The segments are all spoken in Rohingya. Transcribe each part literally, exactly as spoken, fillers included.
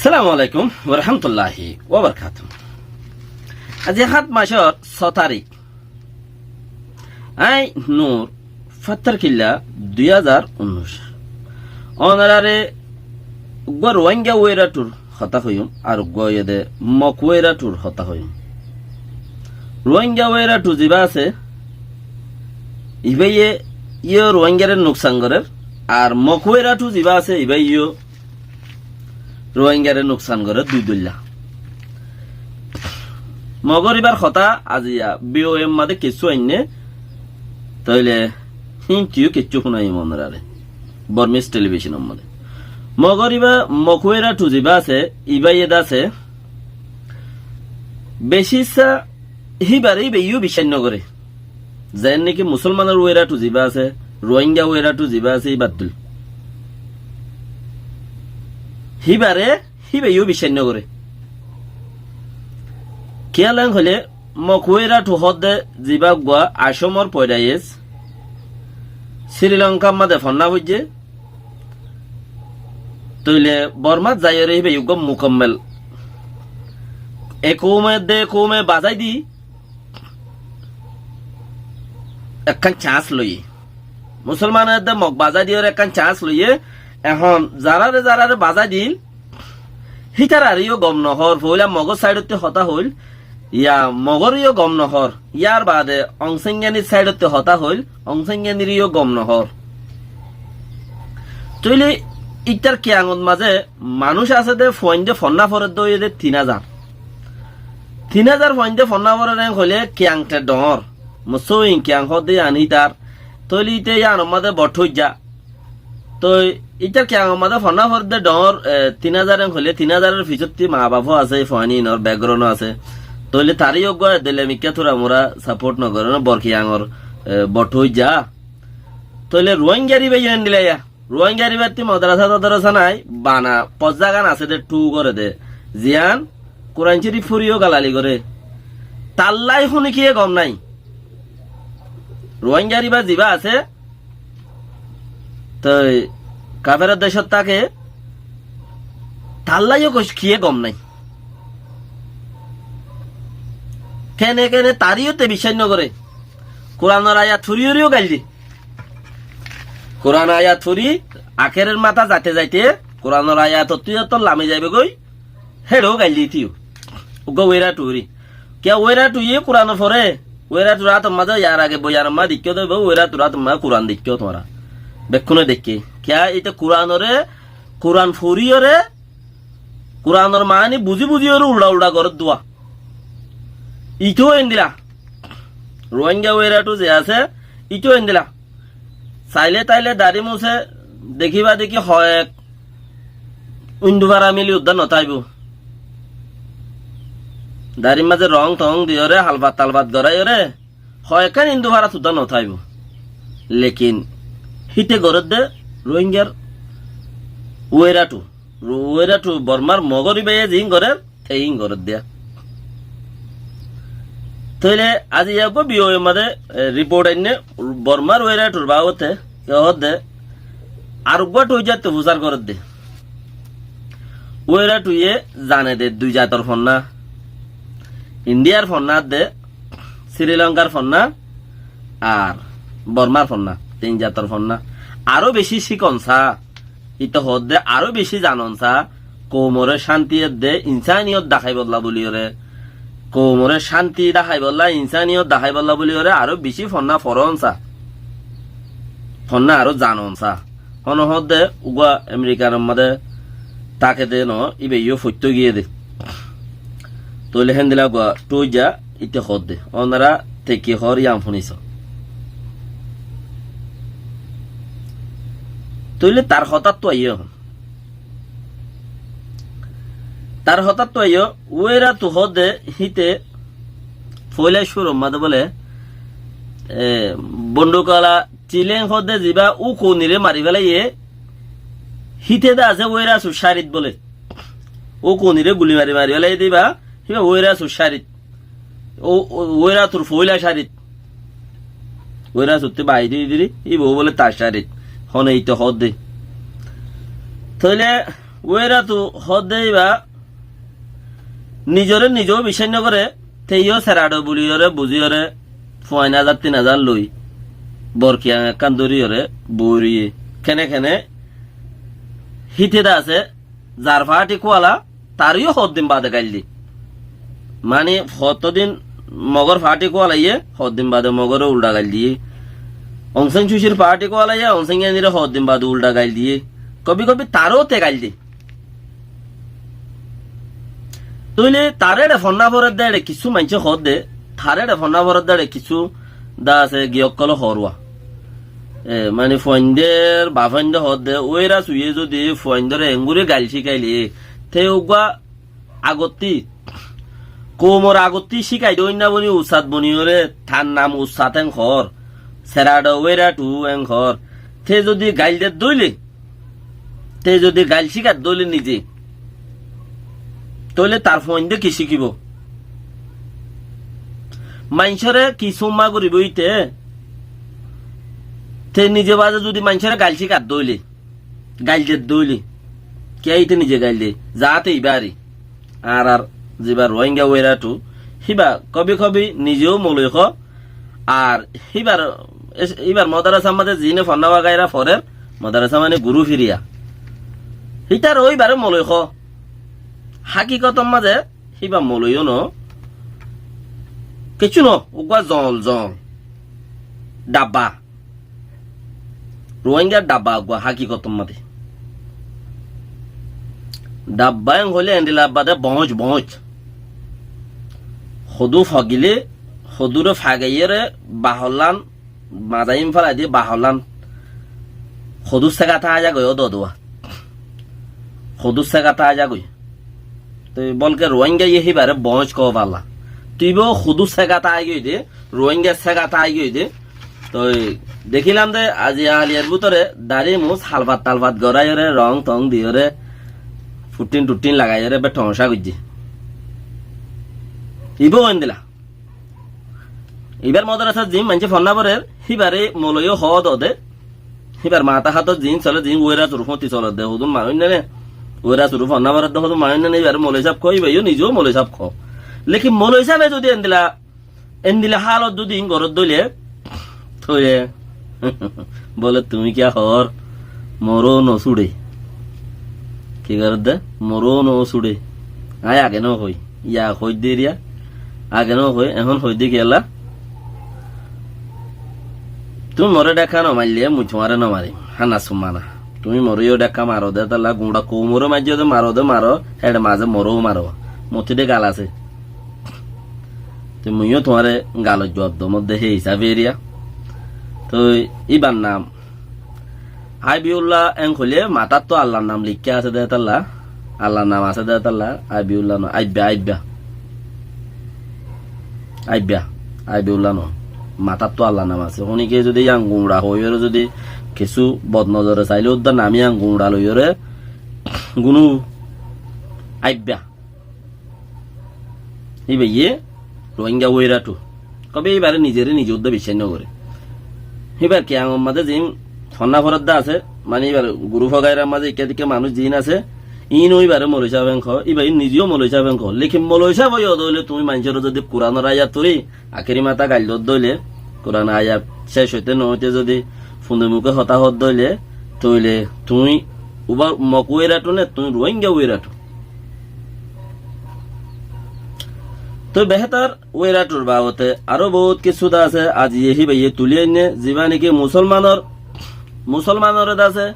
Assalamu alaikum warahmatulláhi wabarakátuhu. Aijja hát macór só tarík. Añí Nur, Fattarkilla, dui házar unnúic. Onoráre uggúa Ruáingga wérathur hotá hoiyúm, ar uggúa óiye dé Mok wérathur hotá hoiyúm. Ruáingga wérathu zibá asé, ibáye yó Ruáinggaré nuksan gorér, ar Mok wérathu zibá asé, ibáye yó Ruáinggaré nuksan gorér dui dóilla. Mogor ibár hotá aijja B O M mazé kessú ainné, tóile híintu yó kessú fúnaiyum onoráre. Bormís telibíconor mazé. Mogor ibá Mok wérathu zibá asé, ibáye dé asé, bicí issá híbaré íbaye yó biccác nogoré. Zeén néki musólmanor wérathú zibá asé, Ruáingga wérathú zibá asé, íbar dóilla. Híbaré híbaye yó biccác nogoré. Kiyólla hoilé, Mok wérathú hoódde zibá uggúa Asómor foidayés, Sirilonkár mazé fonná foijjé, tóile Bormát zaiyóre híbaye uggúa mukammel. E koume dé koume bazái di ekkán cañs loiyé. Musólmane dé Mok bazái diyóre ekkán cañs loiyé. Ehón zaráre zaráre bazái diíl, hítararé yó gom nohór. Foóila Mogór sáidottú hotá hoóil, ya Mogóre yó gom nohór. Yárbaade Ongsáinganir sáidottú hotá hoóil, Ongsáinganiré yó gom nohór. Tóile íttar kiyañot mazé manúic asé dé fuaindé fonná foredde óiye dé tin házar. Tin házar fuaindé fonná forer eén hoilé kiyañte dhoóñr. Mussóin kiyañ hoódde yían hítar. Tóile íte yíanor mazé bothóijja. Toi íttar kiyañor mazé fonná foredde dhoóñr, e, tin házar eén hoilé tin házaror fisótti maa bafó asé, fuain inor bekgorón asé. Tóile taré yó uggúa edde lemikká túramura sapót nogorér, bor kiyañor, e, bothóijja. Tóile Ruáinggar ibá yó endilla ya. Ruáinggar ibáttu modorasá todorasá nái, bana fozzá gán asé dé, thú goré dé. Ziyán Kuran Córif fori yó galali goré. Tallá yó honikiyé gom nái. Ruáinggar ibá zibá asé, toi kaferor decót táke, tallá yó honikiyé gom nái. Kene kene taré yó te biccác nogoré. Kuranor ayat fori yó gail dé. Kuran ayat fori, akérer mata zaite zaite, Kuranor ayatottú yóttor lami zaibo goi, héçe ó gail dé tío. Uggúa wérathú ri. Kiyá wérathú yé Kuran foré, wérathúr átor mazé yar age boyanor mazé deikkó dé, wérathúr átor mazé Kuran deikkó tuáñra. Bekkúne deikké. Kiyá íte Kuranoré, Kuran foriyóre, Kuranor maáni buzí buzíyoré uldha uldha gorér dé. Ítou endilla. Ruáingga wérathú ze asé, ítou endilla. Sailé tailé darí musé dekíba dekí hoek Indufara mili uddá notáibo. Darír mazé rong tong diyóre, halfat talfat goráiyoré, hoekkán Indufara uddá notáibo. Lekin híte gorédde Ruáinggar wérathú. Ru-, wérathú Bormár Mogór ibáye ziín gorér, te íin gorédde. Tóile aijja uggúa B O M mazé, e, riport ainné Bormár wérathúr babote, kiyá hoódde, ar uggúa thuijjattú fusár gorédde. Wérathúye zane dé dui zator fonná, Indhíyar fonná dé, Sirilonkár fonná, ar Bormár fonná, tin zator fonná. Aró bicí cíkon saá, íte hoódde aró bicí zanon saá, koumoré cánti edde, insániyot daháibolla bóliyoré, koumoré cánti daháibolla, insániyot daháibolla bóliyoré aró bicí fonná forón saá. Fonná aró zanon saá. Hone hoódde uggúa Amerikar mazé táke dé noó, íba yó foittó giyé dé. Tóile héndilla uggúa thuijja íte hoódde. Ónora te ki hoór yían fúniso. Tóile tar hotáttu aiyó. Tar hotáttu aiyó, wérathú hoódde híte foóila cúrur mazé bóle, e, Bondukala Cileng hoódde zibá U Kouniré mari félaiyé, híte dé asé wérathúr cárit bóle. U Kouniré guli mari mari félaiyé dé íba, híba wérathúr cárit. Ó, ó, wérathúr foóila cárit. Wérathúttu baáirí diri, íba ó bóle tar cárit. Hone íte hoódde. Tóile Uéra tu hoódde íba nizoré nize ó biccác nogoré, te yó seraço buliyóre, buziyóre, fuain házar tin házar loi, borkiyañ ekkán dóriyóre, boóriye. Kene kene híte de asé, zar faáñti kúala, taré yó hoddin baade gail di. Mani, hoddin Mogor faáñti kúalaye, hoddin baade Mogoré uldha gail diyé. Onséñ Cucir faáñti kúalaye, Onséñ Eniré hoddin baade uldha gail diyé. Kobi kobi taró te gail di. Tóile taré eçe fonná foredde eçe kissú maincé hoódde, taré eçe fonná foredde eçe kissú de asé giyókkole hoóruwa. E, mani fuaindór bafuainde hoódde, uéra suye zodi fuaindóre engori gail cíkaile, te uggúa agottí, koumor agottí cíkai dóinna boni ussat boniyóre, tar nam ussat en hoór, seraço uéra tu en hoór, te zodi gail de dóile, te zodi gail cíkar dóile nize, tóile tar fuainde ki cíkibo? Maincóre ki súmma goribo íte? Te nize baade zodi maincóre gail cíkar dóile, gail de dóile, kiyá íte nize gail de, zaáte ibáre. Añárar ziba Ruáinga uéra tu, híba kobi kobi nize ó moloi hoó, ar híbar, es-, híbar modarasar mazé ziíne fonná wagaira forer, modarasa mani gurú firiya. Hítara óibare moloi hoó. Hákikotor mazé híba moloi yó no. Kiccú no, uggúa zol zol. Dhabba. Ruáingar dhabba uggúa hákikotor mazé. Dhabba en hoilé endilla abba de boóñc boóñc. Hodú fogilé, hodúre fagaiyére bahollán, mazaim félai di bahollán. Hodú séga táa zagói ó dodúa. Hodú séga táa zagói. Toi bólke Ruáingaye híbare boóñc koó balla. Toi ibá hodú séga táa giyói de, Ruáinga séga táa giyói de. Toi dekílam de aijja aliyar bútore darí mus halfat talfat goráiyore, rong tong diyóre, futtín tuttín lagaiyóre, be thoóñsa goijjé. Ibáu endilla. Ibár modarasat ziín maincé fonná forer, híbare moloi yó hoó dode. Híbar matá hátot ziín soler, ziín uéra tur fúñti soler de, hodún maáin ne, uéra tur fonná forer de, hodún maáin ne, ibare moloi sáb hoó, ibá yó nize ó moloi sáb hoó. Lekin moloi sábe zodi endilla, endilla hálot zodi iín gorot dóile, tóile bóle, tuñí kiyá hoór, moró no súçe. Ki gorédde? Moró no súçe. Aññí age no hoói. Yá hoóidde eriya. Age no hoói, ehón hoóidde kiyólla? Tuñí moré dhékka no maille, mui tuáñre no marim. Hána summa na. Tuñí moré yó dhékka maro de tálla, guñça koumoré maijjó de maro de maro, héçe mazé moré ó maro. Mottí de gal asé. Te mui yó tuáñre galor juab dom de hé hísabe eriya. Toi íbar nam Aibiyulla en hoilé matáttu Allar nam leikká asé dé tálla, Allar nam asé dé tálla, Aibiyulla no, Aibba, Aibba. Aibba, Aibiyulla no. Matáttu Allar nam asé. Honíke zodi yían guñça hoiyóre zodi kessú botnozore sailé uddá nam yían guñça loiyóre gunu Aibba. Íbayé Rohingya wéiratu. Kóbe íbaré nizeré nize uddá biccác nogoré. Íbar kiyangor mazé ziín fonná foradda asé, mani íbar guruf wagairar mazé ikká dikká manúic ziín asé, iín ó íbaré moloi sáb en hoó, íbayé nize ó moloi sáb en hoó. Lekin moloi sáb óiyo de óile tuñí maincóre zodi Kuranor ayat fori, akéri matá gail dodde óile, Kuranor ayat céc óite no óite zodi funde muké hotá hodde óile, tóile tuñí uba Mok wéiratu né, tuñí Rohingya wéiratu. Toi behétor wéiratur babote aró bout kessú de asé, aijja híbayé tulí ainné, zibá niki musolmanor, musolmanore de asé,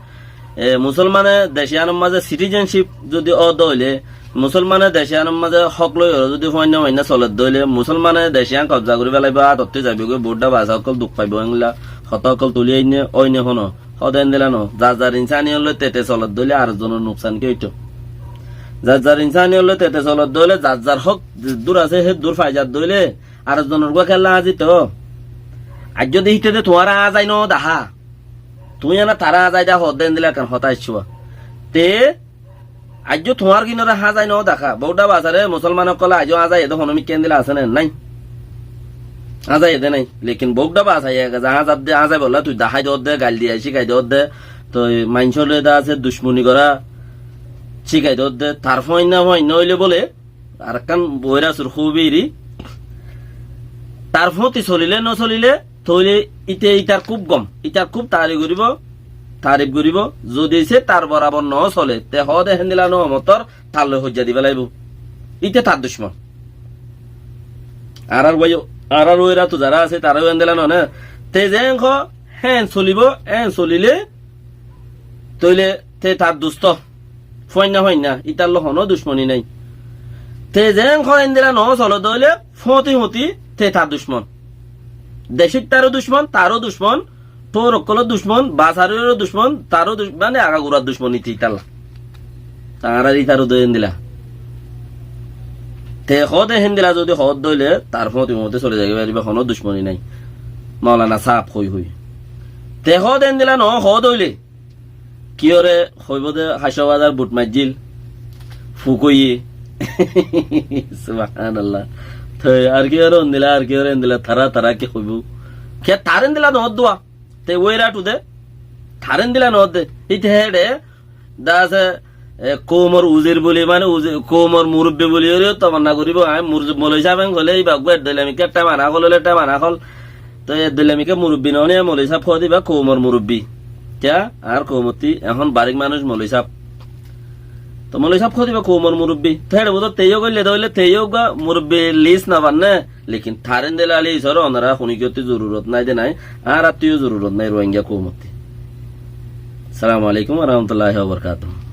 e, musolmane dec iánor mazé citizenship zodi ó de óile, musolmane dec iánor mazé hók loiyóre zodi fuainna mainna soler de óile, musolmane dec ián kobza gorí felaibó, atottú zaibói, bouddha basa ókkol duk faibó, engla hotá ókkol tulí ainné, óine hono. Hóde endilla no, zar zar insaniyot loi tete soler de óile ar zonor nuksan ki óito? Zar zar insaniyot loi tete soler de óile, zar zar hók dur asé, hé dur fai zar de óile, ar zonor gua kella añzito. Aijjó de híte de tuáñra añzai no dahá. Tuñí ena tará añzai dahá hóde endilla ekkán hotá aiccúa. Te Aijjó tuáñr gínoré háñzai no daká. Bouddha basaré musolman ókkole aijjó háñzai edé honó mikká endilla asé né? Nái. Háñzai edé nái. Lekin bouddha basai ege za háñzai de, háñzai bolla tui dahái dodde, gail diya cíkai dodde, toi maincór loi de asé ducmoni gorá, cíkai dódde, tar fúainna fúainna óile bóle, arekkán boóir asúr hoóbiri, tar fúañti solilé nosolilé, tóile íte ítar kúb gom, ítar kúb taarif goríbou, taarif goríbou. Zodi sé tar borabor nosolé, te hoóde héndila noó motor, tar loi hoijja di félaibóu. Íte tar ducmon. Añárar uaiyó, añárar uoirátu zará asé, tará yó héndila noó né. Te zeén hoó, héen solibóu, héen solilé, tóile te tar dustó. Fúainna fúainna, ítar loi honó ducmoni nái. Te zeén hoó héndila noó solodde óile, fúañti fúañti, te tar ducmon. Decóittaró ducmon, taró ducmon, tóur ókkolór ducmon, basariró ducmon, taró duc-, mane agagurar ducmon íte ítar lá. Añárar ítaró de héndila. Te hoóde héndila zodi hoódde óile, tar fúañti fúañti soli zai faribá, honó ducmoni nái. Moulana sáab hoi hoi. Te hoóde héndila noó hoóde óile, kiyóre hoibóu de Hácó Bazar but maijjíl, fuk óiye. Subhánallah. Te ar kiyóre héndila, ar kiyóre héndila, tará, tará ki hoibóu? Kiyá tar héndila noódde uá? Te uoirátu de, tar héndila noódde. Íte héçe, de asé, e, koumor uzir buli, mane uzi-, koumor murubbi buli óre yó tomanna goríbou, añí mur-, moloi sáb en hoilé íba eggúa eddoilla mikká, ettá mana hol óile ettá mana hol. Toi eddoilla mikká murubbi noó né, moloi sáb hoó de íba koumor murubbi. Kiyá? Añár koumottí ehón barik manúic moloi sáb. Toi moloi sáb hoó de íba koumor murubbi. Toi héçe buzó, te yó goille de óile, te yó eggúa murubbi lis no fanné. Lekin tar héndila lis óre onorá honikiyótti zorurot nái de nái. Añárattú yó zorurot nái Ruáingga koumottí. Assalamu alaikum wa rahmatullahi wa barakatuhu.